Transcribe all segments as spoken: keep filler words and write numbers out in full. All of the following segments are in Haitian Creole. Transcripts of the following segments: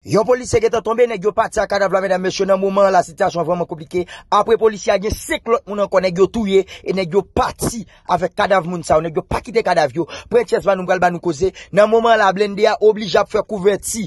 Yon polisye gentan tonbe, nèg yo pati ak kadav la, medam, mesye, nan moman an la, sitiyasyon an vrèman konplike. Apre polisye a, gen senk lòt moun ankò, nèg yo touye, e nèg yo pati avèk kadav moun sa yo, nèg yo pa kite kadav yo. Pran chèz ba nou, m pral ba nou koze. Nan moman an la, blende a oblije ap fè kouvèti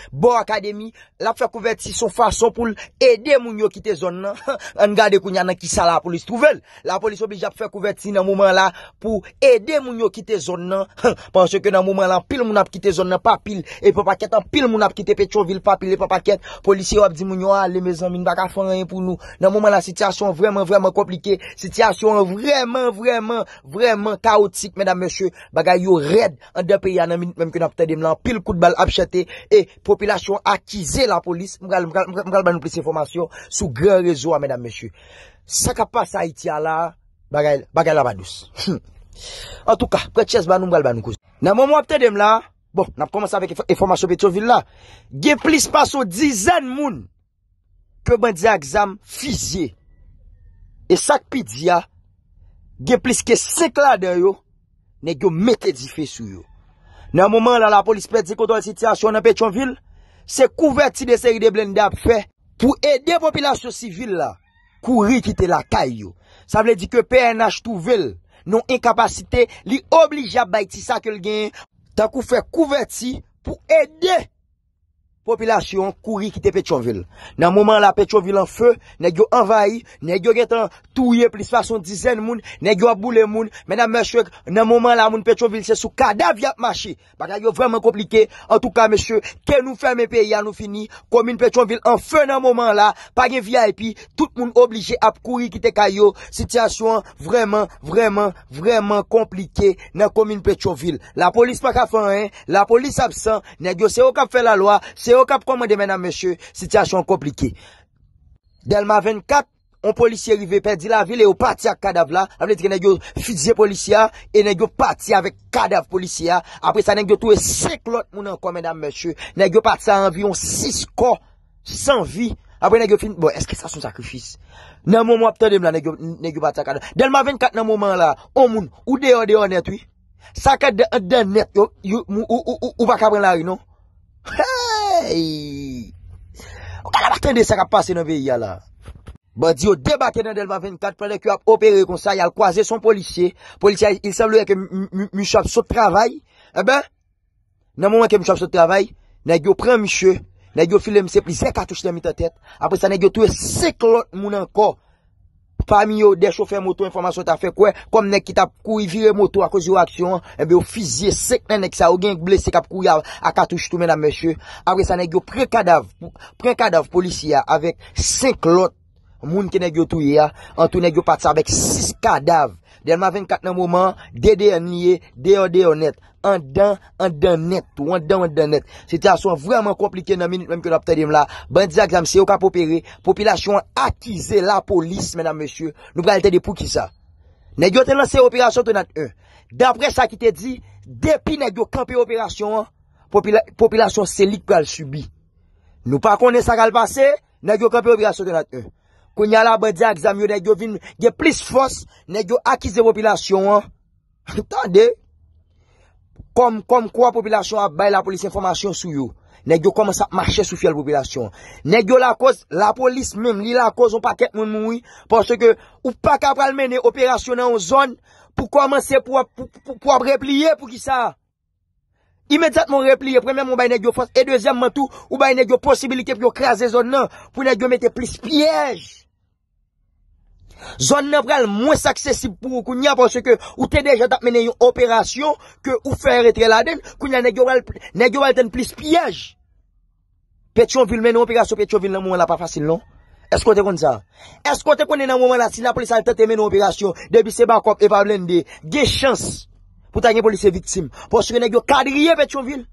bò akademi, l ap fè kouvèti se yon fason pou l ede moun yo kite zòn nan. Ann gade kounye a nan kisa lapolis twouve l. Lapolis oblije ap fè kouvèti nan moman an la pou ede moun yo kite zòn nan. Paske nan moman an la, anpil moun ap kite zòn nan pa pil, e pa pakèt anpil moun ap kite Petyonvil pa pil, e pa pakèt. Polisye yo ap di moun yo ale, mezanmi, n pa ka fè anyen pou nou. Nan moman an la, sitiyasyon an vrèman, vrèman konplike. Sitiyasyon an vrèman, vrèman, vrèman kawotik, medam, mesye. Bagay yo rèd anndan peyi a nan minit menm ke n ap tande m la. Anpil kout bal ap chante, e popilasyon an akize lapolis. M pral, m pral, m pral, m pral ban nou plis enfòmasyon sou gran rezo a, medam, mesye. Sa k ap pase Ayiti a la, bagay, bagay la pa dous. Antouka, pran chèz ba nou, m pral ba nou koze. Nan moman w ap tande m la, bon, n ap kòmanse avèk enfò- enfòmasyon Petyonvil la. Gen plis pase yon dizèn moun ke bandi ak zam fizye. E sa k pi di a, gen plis ke senk ladan yo, nèg yo mete dife sou yo. Nan moman an la, lapolis pèdi kontwòl sitiyasyon nan Petyonvil, se kouvèti de seri de blende ap fè pou ede popilasyon sivil la kouri kite lakay yo. Sa vle di ke P N H twouve l nan yon enkapasite, li oblije ap bay ti sa ke l genyen, tankou fè kouvèti pou ede popilasyon an kouri kite Petyonvil. Nan moman an la, Petyonvil an fe, nèg yo anvayi, nèg yo gentan touye plis pase yon dizèn moun, nèg yo ap boule moun. Medam, mesye, nan moman an la, moun Petyonvil se sou kadav y ap mache. Bagay yo vrèman konplike. Antouka, mesye, ke nou fèmen peyi a, nou fini. Komin Petyonvil an fe nan moman an la, pa gen V I P, tout moun oblije ap kouri kite kay yo. Sitiyasyon an vrèman, vrèman, vrèman konplike nan komin Petyonvil. Lapolis pa ka fè anyen, lapolis absan, nèg yo se yo k ap fè lalwa, se yo k ap kòmande, medam, mesye, sitiyasyon an konplike. Dèlma vennkat, yon polisye rive pèdi lavi l e yo pati ak kadav la. Sa vle di ke nèg yo fizye polisye a e nèg yo pati avèk kadav polisye a. Apre sa, nèg yo touye senk lòt moun ankò, medam, mesye. Nèg yo pati sa anviwon sis kò san vi. Apre nèg yo fin, bon, èske sa se yon sakrifis? Nan moman w ap tande m la, nèg yo, nèg yo pati ak kadav. Dèlma vennkat nan moman an la, yon moun, ou deyò, deyò nèt, wi. Sa k anndan, anndan nèt, yo, yo, ou, ou, ou, ou, ou pa ka pran lari, non. Hey! Ou ka la pa tande sa k ap pase nan peyi a la. Bandi yo debake nan Dèlma vennkat pandan ke yo ap opere konsa, y al kwaze se yon polisye. Polisye a, il semblerait ke m- m- misye ap sot travay. Enben, nan moman ke misye ap sot travay, nèg yo pran misye, nèg yo file misye plizyè katouch nan mitan tèt. Apre sa, nèg yo touye senk lòt moun ankò. Pami yo, de chofè moto, enfòmasyon ta fè kwè, kòm nèg ki t ap kouri vire moto akoz yo wè aksyon an, enben, yo fizye senk nan nèg sa yo, gen blese k ap kouri a, a katouch tou, medam, mesye. Apre sa, nèg yo pran kadav, pran kadav polisye a avèk senk lòt moun ke nèg yo touye a. Antou, nèg yo pati avèk sis kadav. Dèlma vennkat nan moman an, de deyò n li ye, deyò, deyò nèt. Anndan, anndan nèt, ou anndan, anndan nèt. Sitiyasyon an vrèman konplike nan minit menm ke n ap tande m la. Bandi ak zam, se yo k ap opere. Popilasyon an akize lapolis, medam, mesye. Nou pral tande poukisa. Nèg yo te lanse operasyon Tonat en. Daprè sa ki te di, depi nèg yo kanpe operasyon an, popila- popilasyon se li k pral sibi. Nou pa konnen sa k al pase, nèg yo kanpe operasyon Tonat en. Kounye a la, bandi ak zam yo, nèg yo vin gen plis fòs, nèg yo akize popilasyon an. Tande, kòm, kòm kwa popilasyon ap bay lapolis enfòmasyon sou yo. Nèg yo kòmanse ap mache sou fyèl popilasyon an. Nèg yo lakoz, lapolis menm, li lakoz yon pakèt moun mouri, paske ou pa ka pral mennen operasyon nan yon zòn pou kòmanse pou, pou, pou, pou ap repliye, poukisa? Imedyatman w repliye, premyèman, ou bay nèg yo fòs, e dezyèmman tou, ou bay nèg yo posibilite pou yo kraze zòn nan, pou nèg yo mete plis pyèj. Zòn nan pral mwens aksesib pou ou kounye a, paske ou te deja t ap mennen yon operasyon ke ou fè retrè ladan l, kounye a nèg yo pral, nèg yo pral tann plis pyèj. Petyonvil mennen operasyon Petyonvil nan moman la pa fasil non. Èske w te konn sa? Èske w te konnen nan moman la si lapolis al tante mennen operasyon, depi se bakòp e pa blende, gen chans pou ta gen polisye viktim. Paske nèg yo kadriye Petyonvil.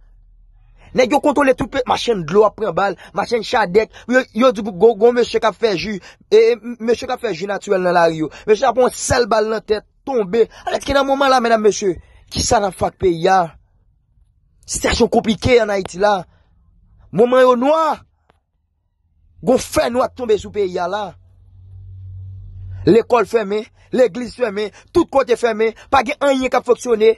Nèg yo kontwole tout pe- machann dlo ap pran bal, machann chadèk. Yo, yo di gon, gon mesye k ap fè ji, e, e, mesye k ap fè ji natirèl nan lari yo. Mesye ap pran yon sèl bal nan tèt, tonbe. Alòske nan moman la, medam, mesye, kisa n ap fè ak peyi a? Sitiyasyon konplike ann Ayiti la. Moman yo nwa. Gon fènwa k tonbe sou peyi a la. Lekòl fèmen, legliz fèmen, tout kote fèmen, pa gen anyen k ap fonksyone.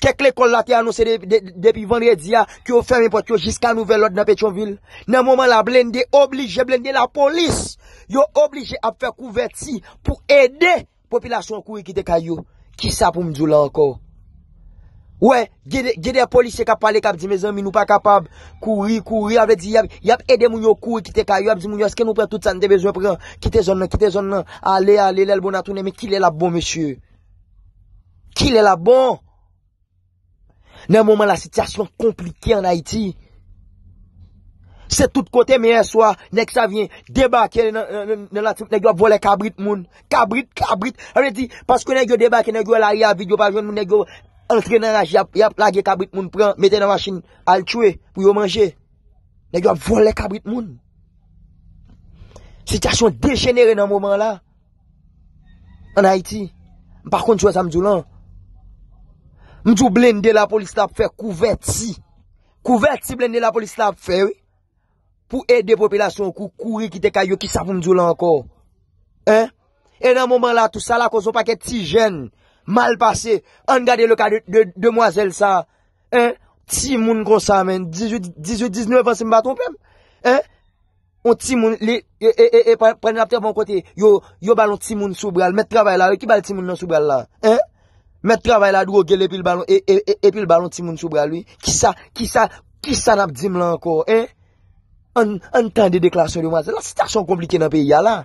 Kèk lekòl la te anonse de, de, depi vandredi a ke yo fèmen pòt yo jiska nouvèl lòd nan Petyonvil. Nan moman la, blende oblije, blende lapolis, yo oblije ap fè kouvèti pou ede popilasyon an kouri kite kay yo. Kisa pou m di w la ankò? Wè, gen de, gen de polisye k ap pale, k ap di, mezanmi, nou pa kapab kouri, kouri. Sa vle di, y ap, y ap ede moun yo kouri kite kay yo, y ap di moun yo, èske nou pran tout sa n te bezwen pran? Kite zòn nan, kite zòn nan. Ale, ale, lè l bon n a tounen, men kilè l ap bon, mesye? Kilè l ap bon? Nan moman la, sitiyasyon konplike ann Ayiti. Se tout kote, men yè swa, nèg sa vyen debake nan, nan, nan, nan Latibonit, nèg yo ap vòlè kabrit moun. Kabrit, kabrit. Sa vle di, paske nèg yo debake, nèg yo wè lari a vid, yo pa jwenn moun, nèg yo antre nan raj, y ap, y ap lage kabrit moun, pran, mete nan machin, al tchwe, pou yo manje. Nèg yo ap vòlè kabrit moun. Sitiyasyon dejenere nan moman la. Ann Ayiti. M pa konn si w wè sa m di w lan. M di w blende lapolis la ap fè kouvèti. Kouvèti blende lapolis la ap fè, wi. Pou ede popilasyon an kou, kouri kite kay yo, kisa pou m di w la ankò? Hein? E nan moman la, tou sa lakòz yon pakèt ti jèn mal pase. Ann gade le ka de, de demwazèl sa. Hein? Timoun konsa, men. Dizuit, dizuit, diznèf an, si m pa twonpe m. Hein? On timoun, li, e, e, e, e, pa, pa n ap travay yon kote, yo, yo ba l on timoun sou bra l. Mèt travay la, wi, ki ba l timoun nan sou bra l la? Hein? Mèt travay la dwoge l epi l ba l on, e, e, e, epi l ba l on timoun sou bra l, wi. Kisa, kisa, kisa n ap di m la ankò, hein? Ann, ann tande deklarasyon demwazèl la. Sitiyasyon konplike nan peyi a la.